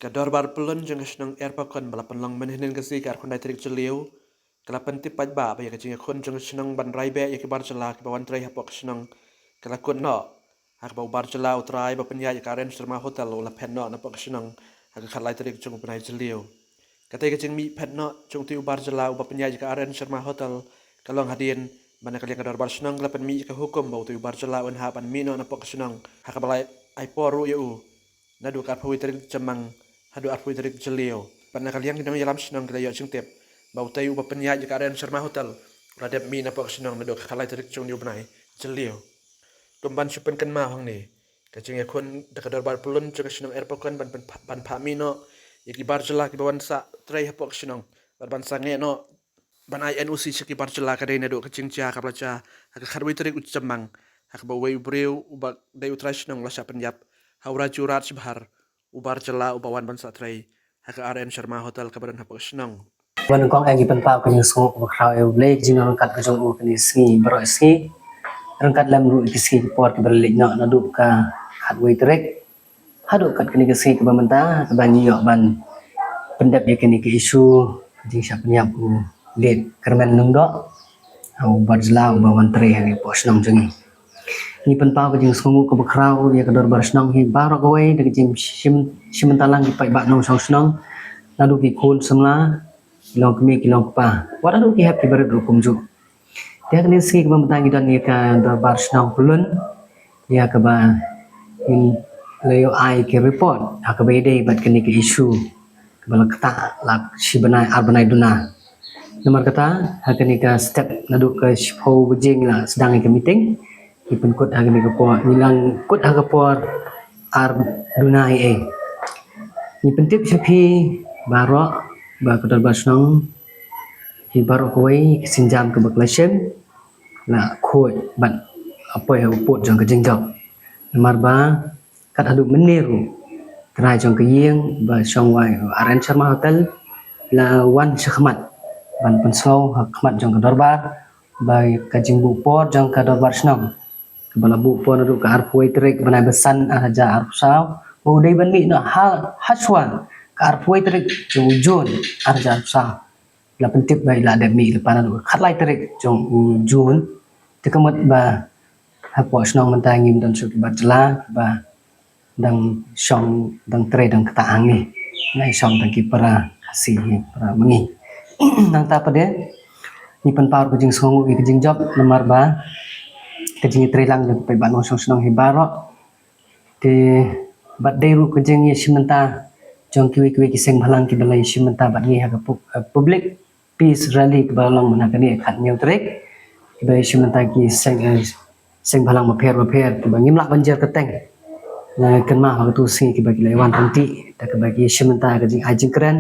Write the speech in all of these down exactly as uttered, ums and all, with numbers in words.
Ka dorbar pyllun jong ka shnong Erpakon ba la pynlong mynhynnin ka sngi ka arphew khyndai tarik Jylliew, ka la pyntip paidbah ba ïa ka jingïakhun jong ka shnong ban rai beh ïa ki bar jylla kiba wan trei hapoh ka shnong ka la kut noh, ha kaba u bar jylla u trai ba pynïaid ïa ka R N Sharma Hotel u la phet noh napoh ka shnong ha ka khatlai tarik jong u bnai Jylliew. Katei ka jingmih phet noh jong utei u bar jylla uba pynïaid ïa ka R N Sharma Hotel ka long hadien ba na ka liang ka dorbar shnong ka la pynmih ïa ka hukum ba utei u bar jylla un hap ban mih noh napoh ka shnong ha kaba la ai por ruh ïa u naduh ka arphew wei tarik Jymmang haduh arphew wei tarik Jylliew. Bad na ka liang ki nongïalam shnong ki la ïoh jingtip ba utei uba pynïaid ïa ka R N Sharma Hotel u la dep mih napoh ka shnong naduh ka khatlai tarik jong une u bnai Jylliew. Kum ban shu pynkynmaw hangne, ka jingïakhun da ka dorbar pyllun jong ka shnong Erpakon ban, ban, ban phah mih noh ïa ki bar jylla kiba wan sah trei hapoh ka shnong bad ban sangeh noh ban ai N O C sha ki bar jylla ka dei naduh ka jingjia kaba la jia ha ka khatwei tarik u Jymmang, ha kaba uwei u briew uba dei u trai shnong u la shah pynïap ha u Raju Rajbhar, u bar jylla uba wan ban sah trei ha ka R N Sharma Hotel kaba don hapoh ka shnong. Ba nyngkong eh ngi pynpaw ka jingsngewnguh kaba khraw ïa U Blei ka jingryngkat ka jong u kane ka sngi baroh sngi, ryngkat lem ruh ïa ki sngi ki por kiba la leit noh naduh ka khatwei tarik haduh kat kane ka sngi kaba mynta, kaba ngi ïoh ban pyndep ïa kane ka issue ka jingshah pynïap u Late Kyrmen Lyngdoh, u bar jylla uba wan trei ha kane ka shnong jong ngi. Ngi pynpaw ka jingsngewnguh kaba khraw ïa ka dorbar shnong hi baroh kawei da ka jingshim, shim bynta lang ki paidbah nongshong shnong, naduh ki khun samla, ki longkmie ki longkpa, wat haduh ki hep ki barit ruh kumjuh. Te ha kane ka sngi kaba mynta ngi don ïa ka dorbar shnong pyllun ïa kaba ngin la ïoh ai ki report ha kaba ïadei bad kane ka issue kaba la ktah la shi bnai ar bnai duna. Namar kata ha kane ka step naduh ka shiphew baje ngi la sdang ïa ka meeting, ngi pynkut ha kane ka por, ngi la kut ha ka por ar duna ïa. Ngi pyntip sha phi baroh ba ka dorbar shnong hi baroh kawei ka sienjam kaba ka la shim la khuid bad la poi ha u pud jong ka jingjop. Namar ba kat haduh mynne ruh trai jong ka ïing ba shong wai R N Sharma Hotel la wan shakhmat ban pynsngew ha khmat jong ka dorbar ba ka jingbuh por jong ka dorbar shnong kaba la buh por naduh ka arphew wei tarik bnai ba san ar hajar arphew saw ba u dei ban mih noh ha, ha shuwa ka arphew wei tarik jong u Jun ar hajar arphew saw. La pyntip ba i la dep mih lypa naduh ka khatlai tarik jong u Jun. Te ka mut ba hapoh shnong mynta ngim don shuh ki bar jylla ba dang shong dang trei dang ktah hangne. Ngi shong tang ki para Khasi, para ma ngi. Nangta pat de ngi pynpaw ka jingsngewnguh ïa ka jingjop namar ba ka jingïatreilang jong ki paidbah nongshong shnong hi baroh. Te bad dei ruh ka jingïashim bynta jong kiwei kiwei ki seng bhalang kiba la ïashim bynta bad ngi ha ka pu-, eh, public peace rally kiba long mynta kane khathynñiew tarik, kiba ïashim bynta ki seng, eh, seng bhalang bapher bapher kiba ngim lah ban jer kyrteng. Nga kynmaw ha katu sngi kiba ki la wan ryntih da kaba ki ïashim bynta ka jingai jingkren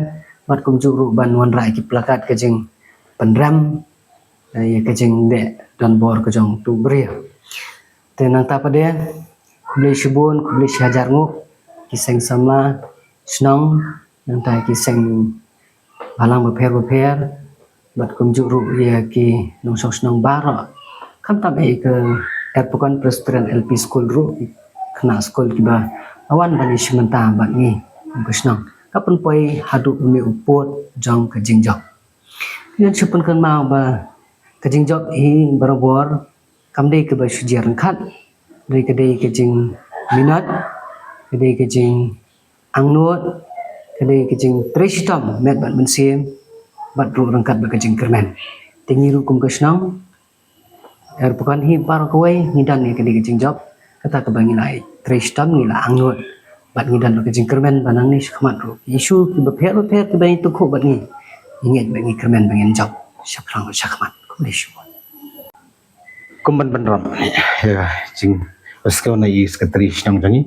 bad kumjuh ruh ban wanrah ki plakat ka jingpynrem, eh, ïa ka jingdeh donbor ka jong utu u briew. Te nangta pat de khublei shibun, khublei shihajar nguh ki seng samla shnong, nangta ki seng bhalang bapher bapher bad kumjuh ruh ïa ki nongshong shnong baroh. Khamtam eh ka Erpakon Presbyterian L P School ruh, ki khynnah skul kiba la wan ban ïashim bynta bad ngi kum ka shnong. Ka pynpoi haduh une u pud jong ka jingjop. Ngan shu pynkynmaw ba ka jingjop hi barabor kam dei kaba shu jia ryngkat, dei ka dei ka jingminot, ka dei ka jingangnud, ka dei ka jingtrei shitom met bad mynsiem bad ruh ryngkat bad ka jingkyrmen. Te ngi ruh kum ka shnong Erpakon hi baroh kawei ngi don ïa ka dei ka jingjop, kata kaba ngi la trei shitom, ngi la angnud bad ngi don ruh ka jingkyrmen ba nangne shakhmat ruh ki issue kiba pher bapher kiba ngi tyngkhuh bad ngi, ngi ngeit ba ngi kyrmen ba ngin jop shaphrang shakhmat. Khublei shibun. Kum ban pynrem ïa ka jingpyrshang na i Secretary shnong jong ngi,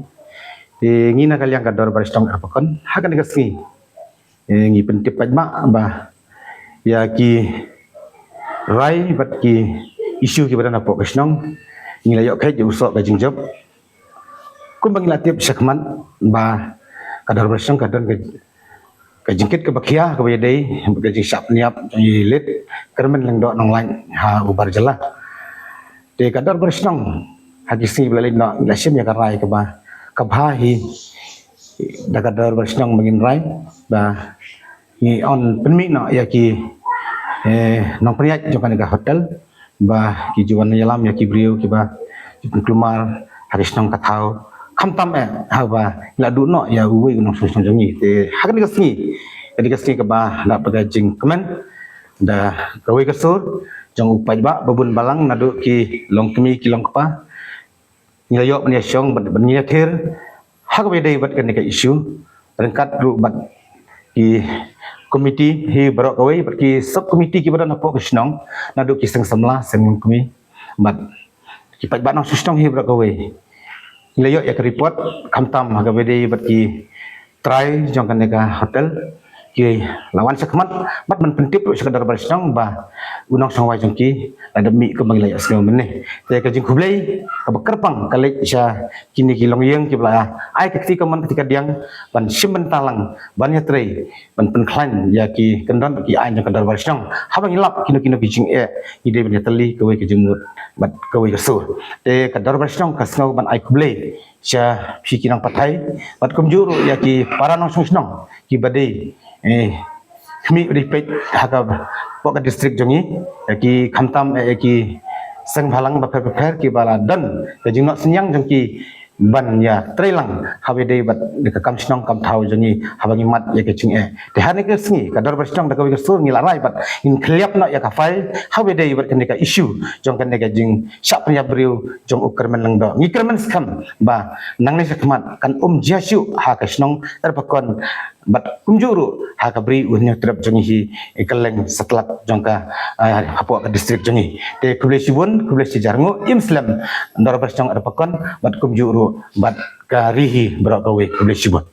te ngi na ka liang ka dorbar shnong Erpakon ha kane ka sngi, eh, ngi pyntip paidbah ba ïa ki rai bad ki issue kiba don hapoh ka shnong ngi la ïoh kheit ïa u soh ka jingjop. Kumba ngi la tip shakhmat ba ka dorbar shnong ka don ka, ka jingkit kaba khia kaba ïadei bad ka jingshah pynïap jong i Late Kyrmen Lyngdoh Nonglait ha u bar jylla. Te ka dorbar shnong ha ki sngi ba la leit noh ngi la shim ïa ka rai kaba, ka bha hi Da ka dorbar shnong ba ngin rai ba ngi yn pynmih noh ïa ki, eh, nongpynïaid jong kane ka hotel ba ki ju wan ïalam ïa ki briew kiba ki pynkulmar ha ki shnong ka thaw, khamtam eh haba la duh noh ïa uwei u nongshong shnong jong ngi. Te ha kane ka sngi, kane ka sngi kaba da pynjah jingkmen da kawei ka sur jong u paidbah babun balang naduh ki longkmie ki longkpa, ngi la ïoh ban ïashong bad ban ïathir ha kaba ïadei bad kane ka issue, ryngkat ruh bad ki komiti hi baroh kawei bad ki sub komiti kiba don hapoh ka shnong, naduh ki seng samla, seng longkmie bad ki paidbah nongshong shnong hi baroh kawei. Ngi la ïoh ïa ka report khamtam ha kaba ïadei bad ki trai jong kane ka hotel ki la wan shakhmat bad ban pyntip ruh sha ka dorbar shnong ba u nongshong wai jong ki la dep mih kumba ngi la ïohsngew mynne. Te ka jingkhublei kaba kyrpang ka leit sha kine ki longïing kiba la ai ka kti kamon kti kadiang ban shim bynta lang ban ïatrei ban pynkhlaiñ ïa ki kyndon ki aiñ jong ka dorbar shnong. Haba ngi lap kino kino ki jingeh ngi dei ban ïatylli kawei ka jingmut bad kawei ka sur. Te ka dorbar shnong ka sngew ban ai khublei sha phi ki nongpathai bad kumjuh ruh ïa ki para nongshong shnong kiba dei, eh, khmih ba dei peit ha ka, hapoh ka district jong ngi, ïa ki khamtam, eh, ïa ki seng bhalang bapher bapher kiba la don ka jingnoh synñiang jong ki ban ïatrei lang ha kaba ïadei bad ka kam shnong kam thaw jong ngi haba ngi mad ïa ka jingeh. Te ha kane ka sngi ka dorbar shnong da kawei ka sur ngi la rai bad ngin khylliap noh ïa ka file ha kaba ïadei bad kane ka issue jong kane ka jingshah pynïap briew jong u Kyrmen Lyngdoh. Ngi kyrmen skhem ba nangne shakhmat kan ym jia shuh ha ka shnong Erpakon bad kumjuh ruh ha ka Bri u Hynñiewtrep jong ngi hi, eh, kylleng satlak jong ka, eh, hapoh ka district jong ngi. Te khublei shibun, khublei shihajar nguh, im slem dorbar shnong Erpakon bad kumjuh ruh bad ka ri hi baroh kawei, khublei shibun.